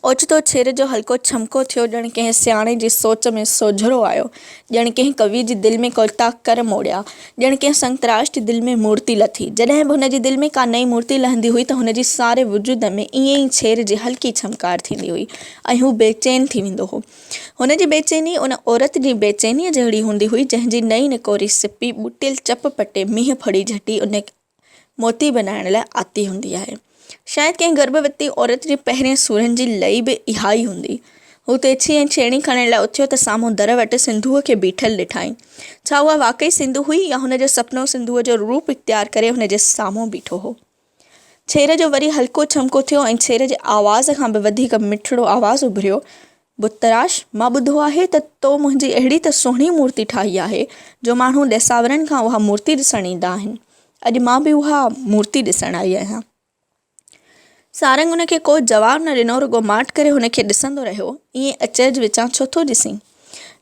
اوچتو ڇير جو هلڪو ڇمڪو ٿيو، ڄڻ ڪنهن سياڻي جي سوچ ۾ سوجهرو آيو، ڄڻ ڪنهن ڪويء جي دل ۾ ڪويتا ڪر موڙيا، ڄڻ ڪنهن سنگتراش جي دل ۾ مورتي لٿي. جڏهن به هن جي دل ۾ ڪا نئين مورتي لهندي هئي ته هن جي ساري وجود ۾ ائين ئي ڇير جي هلڪي ڇمڪار ٿيندي هئي ۽ هو بيچين ٿي ويندو هو. هن جي بيچيني ان عورت جي بيچينيء جهڙي هوندي هئي، جنهن جي نئين نڪوري سپي ٻوٽيل چپ پٽي مينهن ڦڙي جهٽي ان موتي بنائڻ لاء آتي هوندي آهي. شايد ڪنهن گرڀوتي عورت جي پهرين سورن جي لئي به اها ئي هوندي. هو تيڇي ۽ ڇيڻي کڻڻ لاء اٿيو ته سامهون در وٽ سنڌوء کي بيٺل ڏٺائين. ڇا اها واقعي سنڌو هئي يا هن جو سپنو سنڌوء جو روپ اختيار ڪري هن جي سامهون بيٺو هو. ڇير جو وري هلڪو ڇمڪو ٿيو ۽ ڇير جي آواز کان به وڌيڪ مٺڙو آواز اڀريو، بت تراش، مان ٻڌو آهي ته تو منهنجي اهڙي ته سهڻي مورتي ٺاهي آهي، جو ماڻهو ڏيساورن کان اها مورتي ڏسڻ ايندا آهن. اڄ مان به اها مورتي ڏسڻ آئي آهيان. سارنگ ان کي ڪو جواب نه ڏنو، رڳو ماٺ ڪري هن کي ڏسندو رهيو. ائين اچرج وچان ڇو ٿو ڏسين؟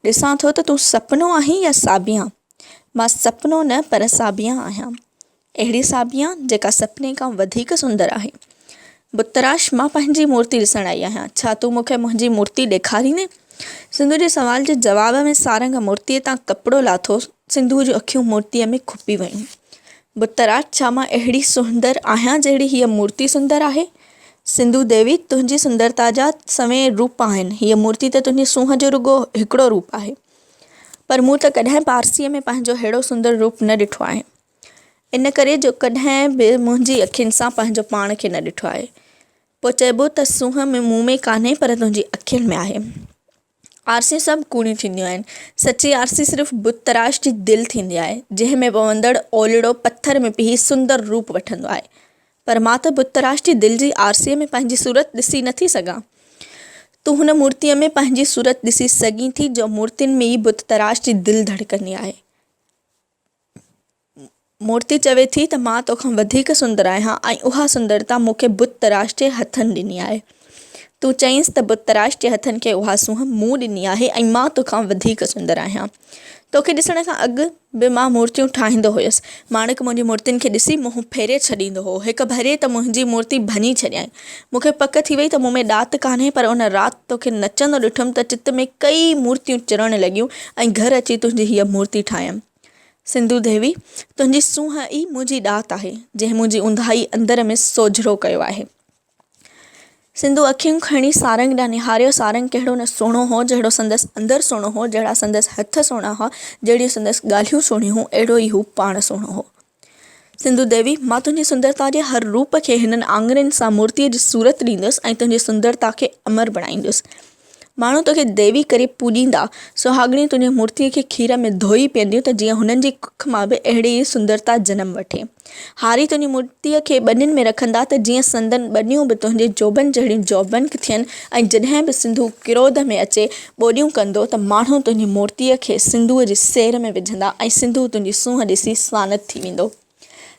ڏسان ٿو ته تون سپنو آهين يا ساڀيان؟ مان سپنو نه پر ساڀيان آهيان. اهڙي ساڀيان جيڪا سپني کان وڌيڪ سندر آهي. بتراش، مان پنهنجي مورتي ڏسڻ آئي آهيان. ڇا تون مون کي منهنجي مورتي ڏيکاريندين؟ سنڌو جي سوال جي جواب ۾ سارنگ مورتيء تان ڪپڙو لاٿو. سنڌوء جون اکيون مورتيء ۾ کپي ويون. بتراش، ڇا مان اهڙي سندر آهيان جهڙي هيء مورتي سندر آهي؟ سنڌو ديوي، تنهنجي سندرتا جا سوين روپ آهن. هيء مورتي ته تنهنجي سونهن جو رڳو هڪڙو روپ آهي. پر مون ته ڪڏهن به آرسيء ۾ پنهنجو ههڙو سندر روپ نه ڏٺو آهي. ان ڪري جو ڪڏهن به منهنجي اکين سان پنهنجو پاڻ کي نه ڏٺو آهي. پوء چئبو ته سونهن مون ۾ ڪانهي پر تنهنجي اکين ۾ آهي. آرسيون سڀ ڪوڙيون ٿينديون آهن. سچي آرسي صرف بت تراش جي دل ٿيندي آهي، جنهن ۾ پوندڙ اولڙو پٿر ۾ پيهي سندر روپ وٺندو آهي. پر مان ته بت تراش جي دل جي آرسيء ۾ پنهنجي صورت ڏسي نه ٿي سگهان. تون هن مورتيء ۾ پنهنجي صورت ڏسي سگهين ٿي جو مورتين ۾ ئي بت تراش جي دل ڌڙڪندي آهي. مورتي چوي ٿي ته مان توکان وڌيڪ سندر آهيان ۽ اها سندرتا مون کي بت تراش جي هٿن ڏني آهي. تون چئينس ته بت تراش جي هٿن کي اها سونهن مون ڏني آهي ۽ مان توکان وڌيڪ سندر آهيان. توکي ڏسڻ کان اڳ به مان مورتيون ٺاهيندو هيس. ماڻڪ منهنجي مورتين کي ڏسي منهن ڦيري ڇڏيندو هو. هڪ ڀيري ته منهنجي مورتي ڀڃي ڇڏيائين. مون کي پڪ ٿي وئي ته مون ۾ ڏات ڪانهي پر ان رات توکي نچندو ڏٺم ته چت ۾ ڪيئي مورتيون چرڻ لڳيون ۽ گهر اچي تنهنجي هيء مورتي ٺاهيم. سنڌو ديوي، تنهنجي سونهن ئي منهنجي ڏات آهي، جنهن منهنجي اونداهي اندر ۾ سوجهرو ڪيو آهي. سنڌو اکيون کڻي سارنگ ڏانهن نهاريو، سارنگ ڪهڙو نه سهڻو هو، جهڙو سندس اندر سهڻو هو، جهڙا سندس هٿ سهڻا هئا، جهڙيون سندس ڳالهيون سهڻيون هيون، اهڙو ئي هو پاڻ سهڻو هو. سنڌو ديوي، مان تنهنجي سندرتا جي هر روپ کي هنن آڱرين سان مورتيء جي صورت ڏيندس ۽ تنهنجي سندرتا کي امر بڻائيندس. ماڻهو توکي ديوي ڪري پوڄيندا. سهاڳڻيون تنهنجي مورتيء کي کير ۾ ڌوئي پيئنديون ته جيئن هنن جي ڪک مان به اهڙي ئي سندرتا جنم وٺي. هاري تنهنجي مورتيء کي ٻنين ۾ رکندا ته جيئن سندن ٻنيون به تنهنجي جوڀن جهڙيون جوڀنڪ ٿين ۽ جڏهن به سنڌو ڪروڌ ۾ اچي ٻوڏيون ڪندو ته ماڻهو تنهنجي مورتيء کي سنڌوء جي سير ۾ وجهندا ۽ سنڌو تنهنجي سونهن ڏسي سانت ٿي ويندو.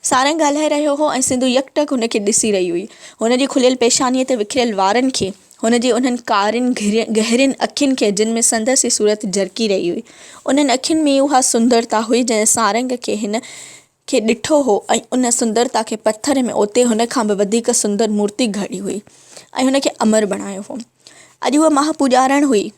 سارنگ ڳالهائي رهيو هو ۽ سنڌو يڪٽڪ هن کي ڏسي رهي هئي. هن جي کليل پيشانيء تي وکريل وارن کي، هن جي انهن ڪارين گهرين اکين کي جن ۾ سندس ئي صورت جرڪي رهي هئي. انهن اکين ۾ ئي اها سندرتا هئي جنهن سارنگ کي هن کي ڏٺو هو ۽ ان سندرتا کي پٿر ۾ اوتي هن کان به وڌيڪ سندر مورتي گهڙي هئي ۽ هن کي امر بڻايو هو. اڄ هوء ماهه پوڄارڻ هئي.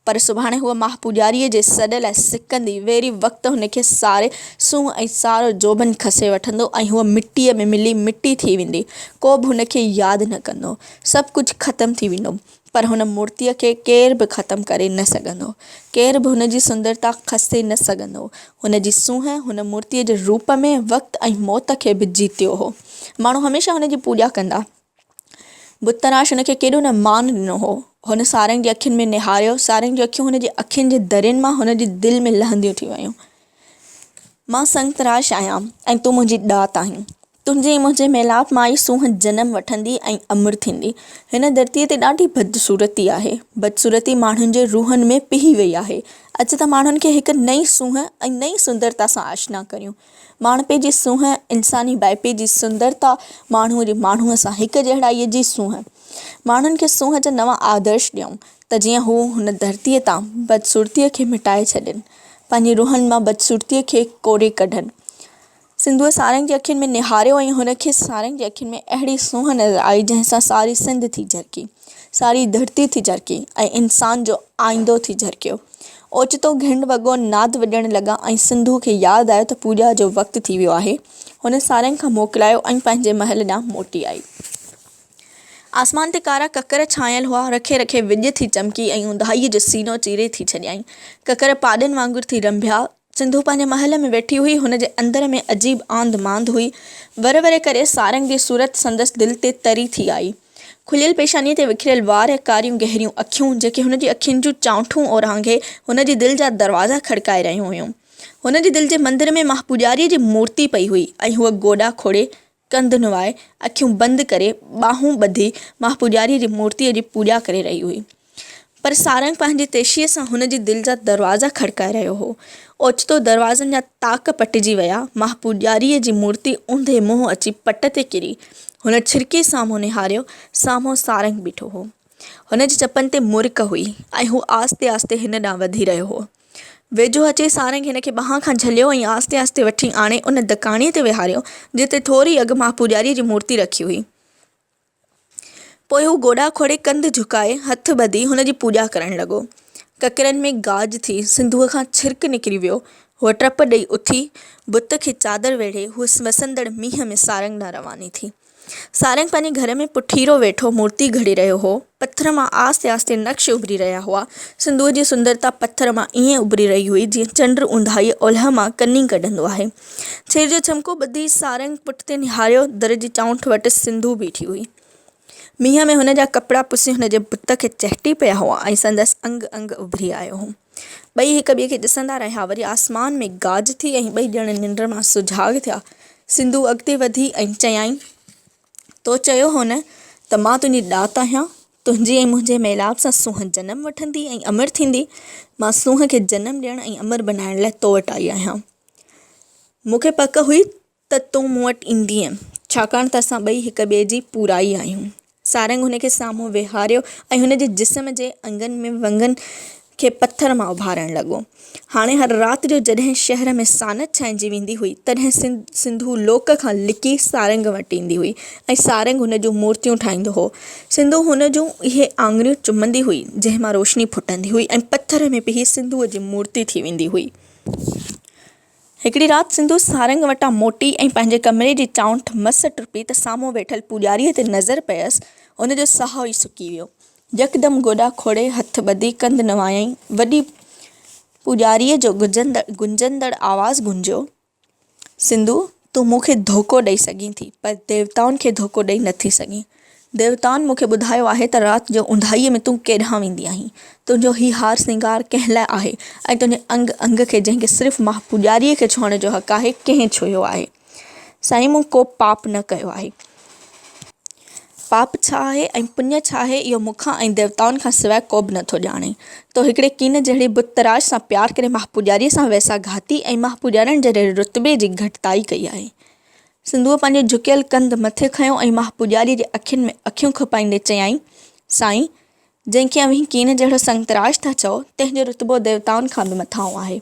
پر سڀاڻي هوء ماهه پوڄاريء جي سڏ لاء سڪندي، ويري وقت هن کي ساري سونهن ۽ سارو جوڀن کسي وٺندو ۽ هوء مٽيء ۾ ملي مٽي ٿي ويندي. ڪو به هن کي ياد نه ڪندو. سڀ ڪجهه ختم ٿي ويندو. پر هن مورتيء کي ڪير به ختم ڪري نه سگهندو. ڪير به هن جي سندرتا کسي نه سگهندو. هن جي سونهن هن مورتيء جي روپ ۾ وقت ۽ موت کي به جيتيو هو. ماڻهو هميشه هن جي پوڄا ڪندا. بت تراش هن کي ڪيڏو نه مان ڏنو هو. هن سارنگ جي اکين ۾ نهاريو. سارنگ جون اکيون هن جي اکين جي درين مان هن جي دل ۾ لهنديون ٿي ويون. مان سنگ تراش آهيان ۽ تون منهنجي ڏات آهين. تنهنجي ۽ منهنجي ميلاپ مان ئي سونهن جنم وٺندي ۽ امر ٿيندي. هن ڌرتيء تي ڏاڍي بدصورتي آهي. بدصورتي ماڻهن جي روحن ۾ پيهي وئي آهي. اچ ته ماڻهن کي هڪ نئين سونهن ۽ نئين سندرتا سان آشنا ڪريون. ماڻهپي جي سونهن، انساني ڀائپي جي سندرتا، ماڻهوء جي ماڻهوء سان هڪ جهڙائيء جي سونهن. ماڻهن کي سونهن جا نوان آدرش ڏيون ته جيئن هو هن ڌرتيء تان بدصورتيء کي مٽائي ڇڏين، پنهنجي روحن مان بدصورتيء کي ڪوري ڪڍن. سنڌوء سارنگ جي اکين ۾ نهاريو ۽ هن کي سارنگ جي اکين ۾ اهڙي سونهن نظر آئي جنهن سان ساري سنڌ ٿي جرڪي، ساري ڌرتي ٿي جرڪي ۽ انسان جو آئيندو ٿي جرڪيو. اوچتو گهنڊ وڳو ناد وڄڻ لڳا ۽ سنڌوء کي ياد آيو ته پوڄا جو وقت ٿي ويو آهي. هن سارنگ کان موڪلايو ۽ پنهنجي محل ڏانهن موٽي آئي. آسمان تي ڪارا ڪڪر ڇانيل هئا. رکي رکي وڄ ٿي چمڪي ۽ اونداهيء جو سينو چيري ٿي ڇڏيائين. ڪڪر پاڏن وانگر ٿي رنڀيا. سنڌو پنهنجي محل ۾ ويٺي هئي. هن جي اندر ۾ عجيب آنڌ مانڌ هئي. ور ور ڪري سارنگ جي صورت سندس دل تي تري ٿي آئي. کليل پيشانيء تي وکريل وار ۽ ڪاريون گهريون اکيون، جيڪي هن جي اکين جون چانئٺون اورانگهي هن جي دل جا دروازا کڙڪائي رهيون هيون. هن جي دل جي مندر ۾ مهاپوڄاريء جي مورتي پئي هئي ۽ هوء گوڏا کوڙي، ڪنڌ نوائي، اکيون بند ڪري، ٻانهون ٻڌي مهاپوڄاريء جي مورتيء جي پوڄا ڪري رهي هئي. پر سارنگ پنهنجي تيشيء سان هن جي دل جا دروازا کڙڪائي رهيو هو. اوچتو دروازن جا طاق پٽجي ويا. مهاپوڄاريء جي مورتي اونڌي منهن اچي پٽ تي ڪري. هن ڇرڪي سامهون نهاريو. سامهون سارنگ بيٺو هو. هن جي چپن تي مرڪ هئي ۽ هو آهستي آهستي هن ڏانهن وڌي رهيو هو. ويجهو اچي سارنگ هن کي ٻانهن کان جهليو ۽ آهستي آهستي وٺي آڻي ان دڪاڻيء تي ويهاريو، جتي ٿوري اڳ مهاپوڄاريء جي مورتي رکي هئي. پوء هو گوڏا کوڙي ڪنڌ جهڪائي، هٿ ٻڌي هن جي پوڄا ڪرڻ لڳو. ڪڪرن ۾ گاج ٿي، سنڌوء کان ڇرڪ نڪري ويو. هوء ٽپ ڏئي اٿي، بت کي چادر ويڙهي، هوء وسندڙ مينهن ۾ سارنگ ڏانهن رواني ٿي. سارنگ پنهنجي گهر ۾ پٺيرو ويٺو مورتي گهڙي رهيو هو. پٿر مان آهستي آهستي نقش اڀري رهيا هئا. سنڌوء جي سندرتا پٿر مان ائين اڀري رهي هئي، جيئن چنڊ اونداهيء اولهه مان ڪني ڪڍندو آهي. ڇير جو ڇمڪو ٻڌي سارنگ پٺتي نهاريو. در جي چانئٺ وٽ سنڌو بيٺي هئي. مينهن ۾ هن جا ڪپڙا پسي هن جي بت کي چهٽي پيا هئا ۽ سندس انگ انگ اڀري آيو هو. ٻئي هڪ ٻئي کي ڏسندا رهيا. وري آسمان ۾ گاج ٿي ۽ ٻئي ڄڻ ننڊ مان سجاڳ ٿيا. سنڌو اڳتي وڌي ۽ چيائين، تو چيو هو نه ته مان تنهنجي ڏات آهيان. تنهنجي ۽ منهنجي ميلاپ سان سونهن جنم وٺندي ۽ امر ٿيندي. مان سونهن کي جنم ڏيڻ ۽ امر بنائڻ لاء تو وٽ آئي آهيان. مون کي پڪ هئي ته تون مون وٽ ايندينء، ڇاڪاڻ ته اسان ٻئي هڪ ٻئي جي پورائي آهيون. سارنگ هن کي سامهون ويهاريو ۽ هن جي جسم جي انگن ۾ ونگن کي پٿر مان اڀارڻ لڳو. هاڻي هر رات جو جڏهن شهر ۾ سانت ڇانئجي ويندي هئي، تڏهن سنڌو لوڪ کان لڪي سارنگ وٽ ايندي هئي ۽ سارنگ هن جون مورتيون ٺاهيندو هو. سنڌو هن جون اهي آڱريون چمندي هئي، جنهن مان روشني ڦٽندي هئي ۽ پٿر ۾ پيهي سنڌوء جي مورتي ٿي ويندي هئي. هڪڙي رات سنڌو سارنگ وٽان موٽي ۽ پنهنجي ڪمري جي چانئٺ مس ٽپي ته سامهون ويٺل پوڄاريء تي نظر پيس. هن جو ساهه ئي سڪي ويو. يڪدم گوڏا کوڙي، هٿ ٻڌي، ڪنڌ نوايائين. وڏي پوڄاريء جو گجندڙ آواز گونجيو، سنڌو، تون مون کي ڌوڪو ڏئي سگهين ٿي، پر ديوتائن کي ڌوڪو ڏئي نٿي سگهين. ديوتائن مون کي ٻڌايو آهي ته رات جو اونداهيء ۾ تون ڪيڏانهن ويندي آهين؟ تنهنجو هي هار سينگار ڪنهن لاء آهي ۽ تنهنجي انگ انگ کي جنهن کي صرف مها پوڄاريء کي ڇهڻ جو حق آهي، ڪنهن ڇهيو آهي؟ سائين مون ڪو پاپ نه ڪيو آهي. پاپ ڇا آهي ۽ پڃ ڇا آهي اهو مون کان ۽ ديوتائن کان سواء ڪوبه نه ٿو ڄاڻي. تو هڪڙي ڪين جهڙي بت تراش سان پيار ڪري مها پوڄاريء سان ويساهه گهاتي ۽ مها پوڄارڻ جهڙي رتبي جي گهٽتائي ڪئي آهي. سنڌوء پنهنجو جهڪيل ڪنڌ مٿي کنيو ۽ مها پوڄاريء جي اکين ۾ اکيون کپائيندي چيائين، سائين، جنهن کي اوهين ڪين جهڙو سنگتراش ٿا چئو، تنهن جو رتبو ديوتائن کان به مٿانهون آهي.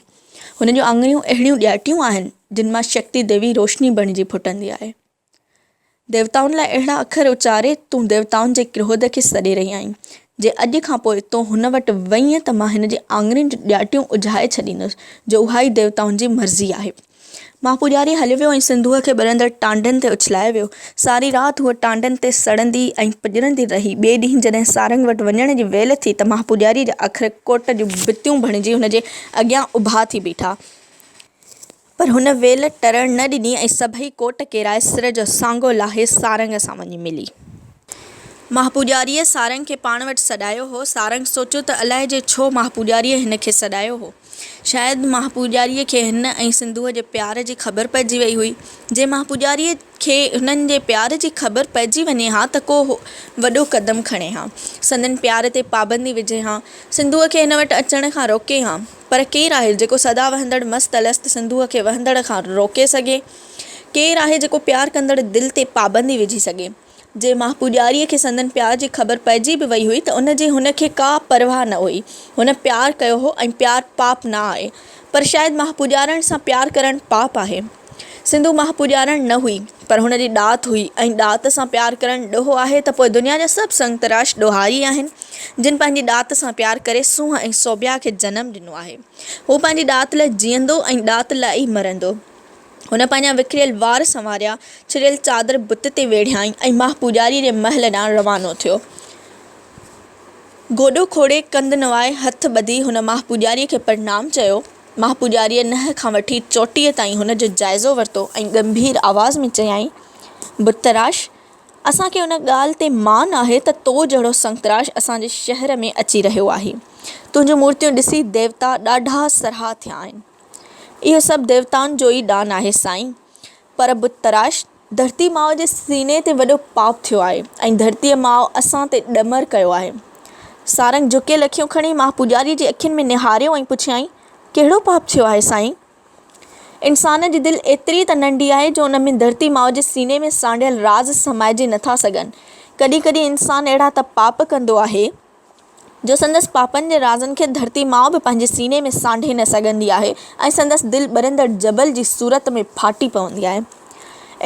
هن جون آڱريون اهڙيون ڏياٽيون آهن، جن مان شڪتي ديوي روشني بڻجي ڦٽندي آهي. ديوتائن لاء اهڙا اکر اچاري تون ديوتائن جي ڪروڌ کي سڏي رهي آهين. جي اڄ کان پوء تون هن وٽ وئينء ته مان هن جي آڱرين جون ڏياٽيون اجهائي ڇڏيندس، جو اها ئي ديوتائن جي مرضي آهي. مان پوڄاري هليو ويو ۽ سنڌوء کي ٻرندڙ ٽانڊن تي اڇلائي ويو. ساري رات هوء ٽانڊن تي سڙندي ۽ پڄرندي رهي. ٻئي ڏينهن جڏهن سارنگ وٽ وڃڻ جي ويل ٿي ته مان پوڄاريء جا اکر ڪوٽ جون ڀتيون بڻجي هن جي اڳيان اڀا ٿي بيٺا. پر هن ويل ٽرڻ نه ڏني ۽ سڀئي ڪوٽ ڪيرائي سر جو سانگو لاهي سارنگ سان وڃي ملي. مان پوڄاريء سارنگ کي پاڻ وٽ سڏايو هو. سارنگ سوچيو ته الائجي ڇو مان پوڄاريء هن کي سڏايو هو. شايد مهاپوڄاريء کي هن ۽ سنڌوء جي پيار جي خبر پئجي وئي هئي. جي مهاپوڄاريء کي هنن جي پيار جي خبر پئجي وڃي ها ته ڪو وڏو قدم کڻي ها. سندن پيار تي پابندي وجهي ها. سنڌوء کي هن وٽ اچڻ کان روڪي ها. پر ڪير آهي جيڪو سدا وهندڙ مست الست سنڌوء کي وهندڙ کان روڪي سگهي؟ ڪير آهي جيڪو پيار ڪندڙ دل تي پابندي وجهي سگهي؟ جي مهاپوڄاريء کي سندن پيار جي خبر پئجي به وئي هئي ته ان جي هن کي ڪا پرواهه نه هئي. هن پيار ڪيو هو ۽ پيار پاپ نه آهي. پر شايد مهاپوڄارڻ سان پيار ڪرڻ پاپ آهي. سنڌو مهاپوڄارڻ نه هئي، پر هن جي ڏات هئي ۽ ڏات سان پيار ڪرڻ ڏوهه آهي ته پوء دنيا جا سڀ سنگتراش ڏوهاري آهن، جن پنهنجي ڏات سان پيار ڪري سونهن ۽ سوڀيا کي جنم ڏنو آهي. هو پنهنجي ڏات لاء جيئندو ۽ ڏات لاء ئي مرندو. هن پنهنجا وکريل وار سنواريا، ڇريل چادر بت تي ويڙهيائين ۽ مهاپوڄاريء جي محل ڏانهن روانو ٿيو. گوڏو کوڙي، ڪنڌ نوائي، هٿ ٻڌي هن مهاپوڄاريء کي پرنام چيو. مهاپوڄاريء ننهن کان وٺي چوٽيء تائين هن جو جائزو ورتو ۽ ڳنڀير آواز ۾ چيائين، بت تراش! اسان کي ان ڳالهه تي مان آهي ته تو جهڙو سنگتراش اسان جي شهر ۾ اچي رهيو آهي. تنهنجون مورتيون ڏسي ديوتا ڏاڍا سرها ٿيا آهن. اهو سڀ ديوتائن جو ئي ڏان آهي سائين! پر بت تراش! ڌرتي ماء جي سيني تي وڏو پاپ ٿيو آهي ۽ ڌرتيء ماء اسان تي ڏمر ڪيو آهي. سارنگ جهڪيل اکيون کڻي مهاپوڄاريء جي اکين ۾ نهاريو ۽ پڇيائين، ڪهڙو پاپ ٿيو آهي سائين؟ انسان جي دل ايتري ته ننڍي آهي جو ان ۾ ڌرتي ماء جي سيني ۾ سانڍيل راز سمائجي نٿا سگهن. ڪڏهن ڪڏهن انسان اهڙا ته پاپ ڪندو آهي، جو سندس پاپن جي رازن کي ڌرتي ماء به پنهنجي سيني ۾ سانڍي نه سگهندي آهي ۽ سندس دل ٻرندڙ جبل جي صورت ۾ ڦاٽي پوندي آهي.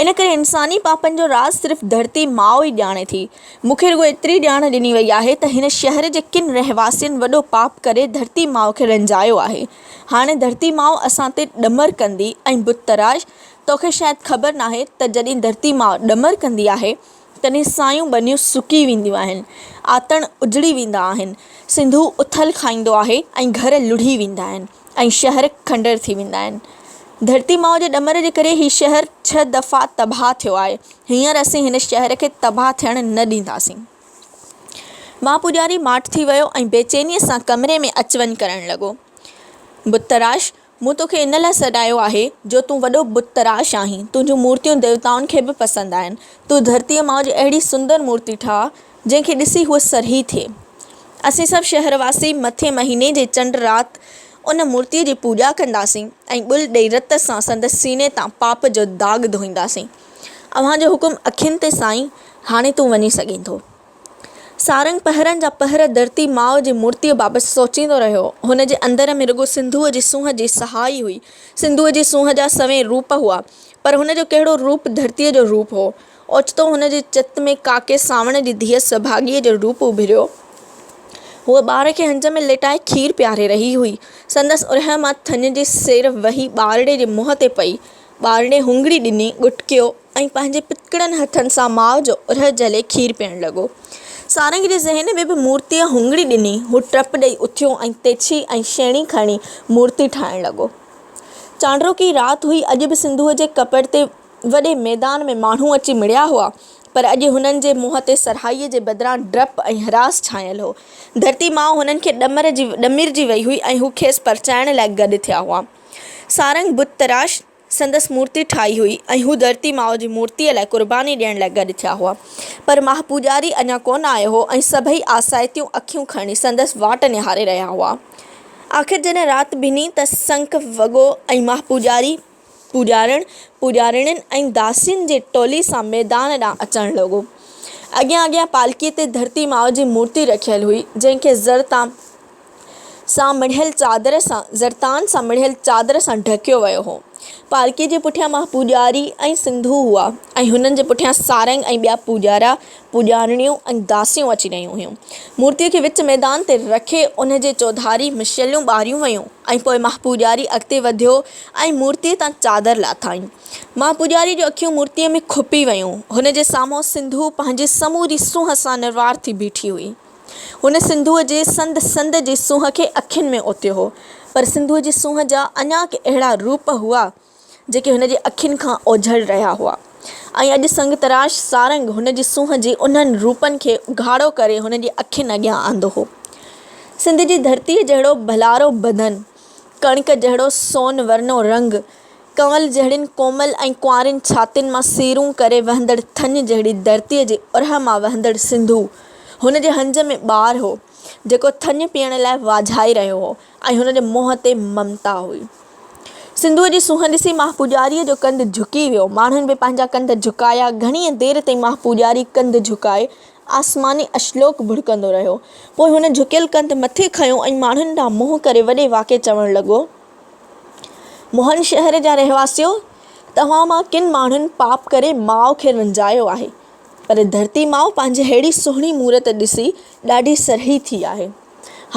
ان ڪري انساني پاپن جو راز صرف ڌرتي ماء ئي ڄاڻي ٿي. مون کي رڳو ايتري ڄاڻ ڏني وئي آهي ته هن شهر جي ڪن رهواسين وڏو پاپ ڪري ڌرتي ماء کي رنجايو آهي. هاڻي ڌرتي ماء اسان تي ڏمر ڪندي ۽ بت تراش، توکي شايد خبر ناهي ته جڏهن ڌرتي ماء ڏمر ڪندي آهي تڏهن سايون ٻنيون سڪي وينديون آهن، آتڻ اجڙي ويندا آهن، سنڌو اٿل کائيندو آهي ۽ گهر لڙهي ويندا آهن ۽ شهر کنڊر ٿي ويندا آهن. ڌرتي ماء جي ڏمر جي ڪري هي شهر ڇهه دفعا تباهه ٿيو آهي. هينئر اسين هن شهر کي تباهه ٿيڻ نه ڏينداسين. مان پوڄاري ماٺ ٿي ويو ۽ بيچينيء سان ڪمري ۾ اچ وڃ ڪرڻ لڳو. بت تراش! مون توکي ان لاء سڏايو آهي، جو تون وڏو بت تراش آهين. تنهنجون مورتيون ديوتائن کي به پسند آهن. تون ڌرتيء ماء جي اهڙي سندر مورتي ٺاهه، جنهن کي ڏسي هوء سرهي ٿئي. اسين سڀ شهر واسي مٿئين مهيني جي چنڊ رات ان مورتيء جي پوڄا ڪنداسين ۽ ٻل ڏئي رت سان سندس سيني تان پاپ جو داغ ڌوئينداسين. اوهان جو حڪم اکين تي سائين، هاڻي تون وڃي سگهين ٿو. سارنگ پهرن جا پهر ڌرتي ماء جي مورتيء بابت سوچيندو رهيو. هن جي اندر ۾ رڳو سنڌوء جي سونهن جي سهائي هئي. سنڌوء جي سونهن جا سوين روپ هئا، پر هن جو ڪهڙو روپ ڌرتيء جو روپ هو؟ اوچتو هن جي چت ۾ ڪاڪي سانوڻ جي ڌيء سڀاڳيء جو روپ اڀريو. هوء ٻار کي هنج ۾ ليٽائي کير پياري رهي هئي. سندس ارهه مان ٿڃ جي سير وهي ٻارڙي جي منهن تي پئي. ٻارڙي هونگڙي ڏني، ڳٽڪيو. ۽ پنهنجي پتڪڙن هٿن سان ماء جو ارهه جهلي کير پيئڻ لڳو. سارنگ جي ذهن ۾ به مورتيء هونگڙي ڏني. هو ٽپ ڏئي اٿيو ۽ تيڇي ۽ شيڻي کڻي مورتي ٺاهڻ لڳو. چانڊروڪي رات هئي. اڄ به سنڌوء جي ڪپر تي وڏي ميدان ۾ ماڻهو اچي مڙيا هئا، پر اڄ هنن جي منهن تي سرهائيء جي بدران ڊپ ۽ هراس ڇانيل هو. ڌرتي ماء هنن کي ڏمرجي وئي هئي ۽ هو کيس پرچائڻ لاء گڏ ٿيا هئا. سارنگ بت تراش سندس مورتي ٺاهي هئي ۽ هو ڌرتي ماء جي مورتيء لاء قرباني ڏيڻ لاء گڏ ٿيا هئا. پر مهاپوڄاري اڃا ڪونه آيو هو ۽ سڀئي آسائتيون اکيون کڻي سندس واٽ نهاري رهيا هئا. آخر جڏهن رات ڀني ته سنک وڳو ۽ مهاپوڄاري پوڄارڻ، پوڄارڻين ۽ داسين جي ٽولي سان ميدان ڏانهن اچڻ لڳو. اڳيان اڳيان پالڪيء تي ڌرتي ماء جي مورتي رکيل هئي، جنهن کي زر تان سان مڙهيل چادر سان زرتان سان مڙهيل چادر سان ڍڪيو ويو هو. پالڪيء جي پٺيان مها پوڄاري ۽ سنڌو هئا ۽ هنن جي پٺيان سارنگ ۽ ٻيا پوڄارا، پوڄارڻيون ۽ داسيون اچي رهيون هيون. مورتيء کي وچ ميدان تي رکي ان جي چوڌاري مشعلون ٻاريون ويون ۽ پوء مها پوڄاري اڳتي وڌيو ۽ مورتيء تان چادر لاٿائين. مها پوڄاريء جون اکيون مورتيء ۾ کپي ويون. هن جي سامهون سنڌو پنهنجي سموري سونهن سان نروار ٿي بيٺي هئي. هن سنڌوء جي سنڌ سنڌ جي سونهن کي اکين ۾ اوتيو هو، پر سنڌوء جي سونهن جا اڃا ڪي اهڙا روپ هئا، جيڪي هن جي اکين کان اوجهڙ رهيا هئا ۽ اڄ سنگتراش سارنگ هن جي سونهن جي انهن روپن کي اگهاڙو ڪري هن جي اکين اڳيان آندو هو. سنڌ جي ڌرتيء جهڙو ڀلارو بدن، ڪڻڪ جهڙو سون ورنو رنگ، ڪنول جهڙين ڪومل ۽ ڪنوارين ڇاتين مان سيرون ڪري وهندڙ ٿڃ جهڙي ڌرتيء جي ارهه مان وهندڙ سنڌو هن جي هنج ۾ ٻار هو، جيڪو ٿڃ پيئڻ لاء واجهائي رهيو هو ۽ هن جي منهن تي ممتا هئي. سنڌوء جي سونهن ڏسي مهاپوڄاريء جو ڪنڌ جهڪي ويو. ماڻهن به پنهنجا ڪنڌ جهڪايا. گهڻيء دير تائين مهاپوڄاري ڪنڌ جهڪائي آسماني اشلوڪ ڀڙڪندو رهيو. پوء هن جهڪيل ڪنڌ مٿي کنيو ۽ ماڻهن ڏانهن منهن ڪري وڏي واڪي چوڻ لڳو. موهن شهر جا رهواسيو! توهان مان ڪن ماڻهن پاپ ڪري ماء کي رنجايو آهي، پر ڌرتي ماء پنهنجي ههڙي سهڻي مورت ڏسي ڏاڍي سرهي ٿي آهي.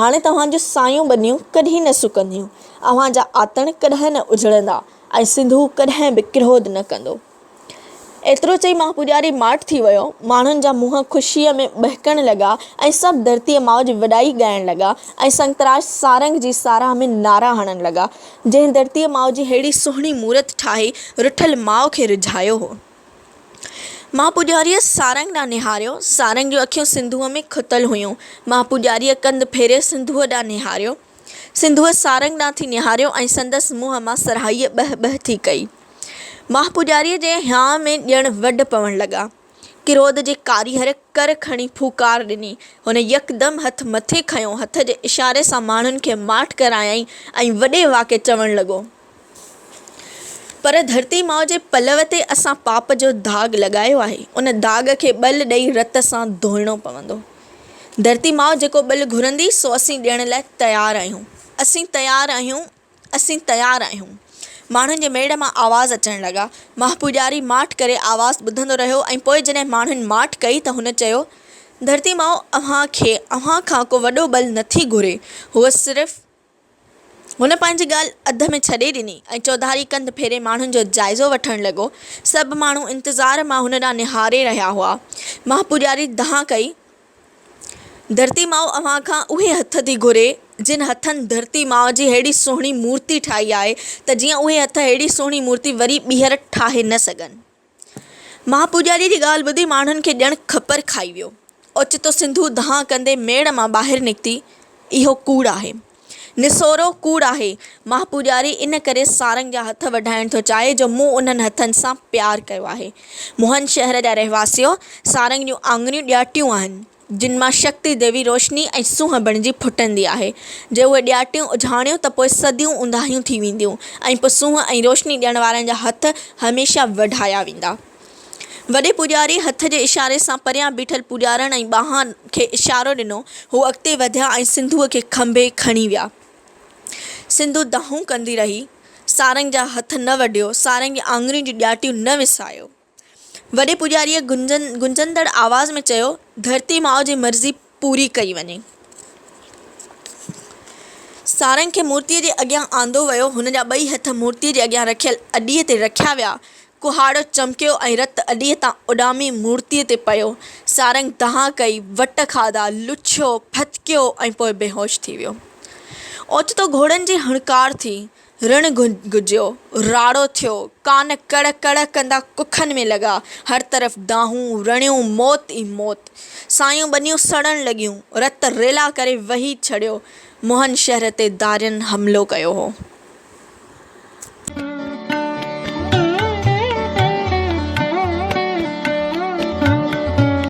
هاڻي توهان جون سايون ٻنيون ڪڏهن نه سڪنديون، اوهان جا آتڻ ڪڏهن نه اجڙندا ۽ سنڌو ڪڏهن به ڪروڌ نه ڪندو. ايترو چئي مها پوڄاري ماٺ ٿي ويو. ماڻهن جا منهن خوشيء ۾ ٻهڪڻ لڳا ۽ سڀ ڌرتيء ماء جي وڏائي ڳائڻ لڳا ۽ سنگتراش سارنگ جي ساراهه ۾ نعرا هڻڻ لڳا، جنهن ڌرتيء ماء جي ههڙي سهڻي مورت ٺاهي رٺل ماء کي رجهايو هو. مها پوڄاريء سارنگ ڏانهن نهاريو. سارنگ جون اکيون سنڌوء ۾ کتل هيون. مها پوڄاريء ڪنڌ ڦيري سنڌوء ڏانهن نهاريو. سنڌوء سارنگ ڏانهن ٿي نهاريو ۽ سندس منهن مان سرهائيء ٻهه ٻهه ٿي ڪئي. مها پوڄاريء جي هيانء ۾ ڄڻ وڍ پوڻ لڳا. ڪروڌ جي ڪاريهر ڪر کڻي ڦوڪار ڏني. هن يڪدم هٿ مٿي کنيو. هٿ جي اشاري سان ماڻهن کي ماٺ ڪرايائين ۽ وڏي واڪي چوڻ لڳو. پر ڌرتي ماء جي پلئه تي اسان پاپ جو داغ لڳايو آهي، ان داغ کي ٻل ڏئي رت سان ڌوئڻو پوندو. ڌرتي ماء جيڪو ٻل گهرندي، سو اسين ڏيڻ لاء تيار آهيون. اسين تيار آهيون، اسين تيار آهيون. ماڻهن جي ميڙ مان آواز اچڻ لڳا. مها پوڄاري ماٺ ڪري آواز ٻڌندو رهيو ۽ پوء جڏهن ماڻهن ماٺ ڪئي ته هن چيو، ڌرتي ماء اوهان کي اوهان کان ڪو وڏو ٻل نٿي گهري، هوء صرف. هن پنهنجي ڳالهه اڌ ۾ ڇڏي ڏني ۽ چوڌاري ڪنڌ ڦيري ماڻهن جو جائزو وٺڻ لڳو. سڀ ماڻهو انتظار مان هن ڏانهن نهاري رهيا هئا. مها پوڄاري دانهن ڪئي، ڌرتي ماء اوهان کان اهي هٿ ٿي گهري، جن هٿن ڌرتي ماء جي ههڙي سهڻي مورتي ٺاهي آهي ته جيئن اهي هٿ ههڙي سهڻي مورتي وري ٻيهر ٺاهي نه سگهن. مها پوڄاريء جي ڳالهه ٻڌي ماڻهن کي ڄڻ کپر کائي ويو. اوچتو سنڌو دانهن ڪندي ميڙ مان ٻاهر نڪتي، اهو ڪوڙ آهي. نسورو ڪوڙ آهي. مها پوڄاري ان ڪري سارنگ جا هٿ وڍائڻ ٿو چاهي جو مون انهن هٿن سان پيار ڪيو آهي. موهن شهر جا رهواسيو! سارنگ جون آڱريون ڏياٽيون آهن. جن مان شڪتي ديوي روشني ۽ سونهن بڻجي ڦٽندي آهي. جي اهي ڏياٽيون اجهاڻيون ته پوء صديون اونداهيون ٿي وينديون ۽ پوء سونهن ۽ روشني ڏيڻ وارن جا هٿ هميشه وڍايا ويندا. وڏي پوڄاري هٿ جي اشاري سان پريان بيٺل پوڄارڻ ۽ ٻانهن کي اشارو ڏنو. هو اڳتي وڌيا ۽ سنڌوء کي کنڀي کڻي ويا. سنڌو دانهون ڪندي رهي، سارنگ جا هٿ نه وڍيو، سارنگ جي آڱرين جون ڏياٽيون نه وسايو. وڏي پوڄاريء گونجندڙ آواز ۾ چيو، ڌرتي ماء جي مرضي پوري ڪئي وڃي. سارنگ کي مورتيء جي اڳيان آندو ويو. هن جا ٻئي هٿ مورتيء جي اڳيان رکيل اڏيء تي رکيا ويا. ڪهاڙو چمڪيو ۽ رت اڏيء تان اڏامي مورتيء تي پيو. سارنگ دانهن ڪئي، وٽ کاڌا، لڇيو، ڦٿڪيو ۽ پوء بيهوش ٿي ويو. اوچتو گهوڙن جي هڻڪار ٿي. رڻ گجيو، راڙو ٿيو، ڪان ڪڙ ڪڙ ڪندا ڪکن ۾ لڳا، هر طرف دانهون، رڙيون، موت ئي موت. سايون ٻنيون سڙڻ لڳيون، رت ريلا ڪري وهي ڇڏيو. موهن شهر تي ڌارين حملو ڪيو هو.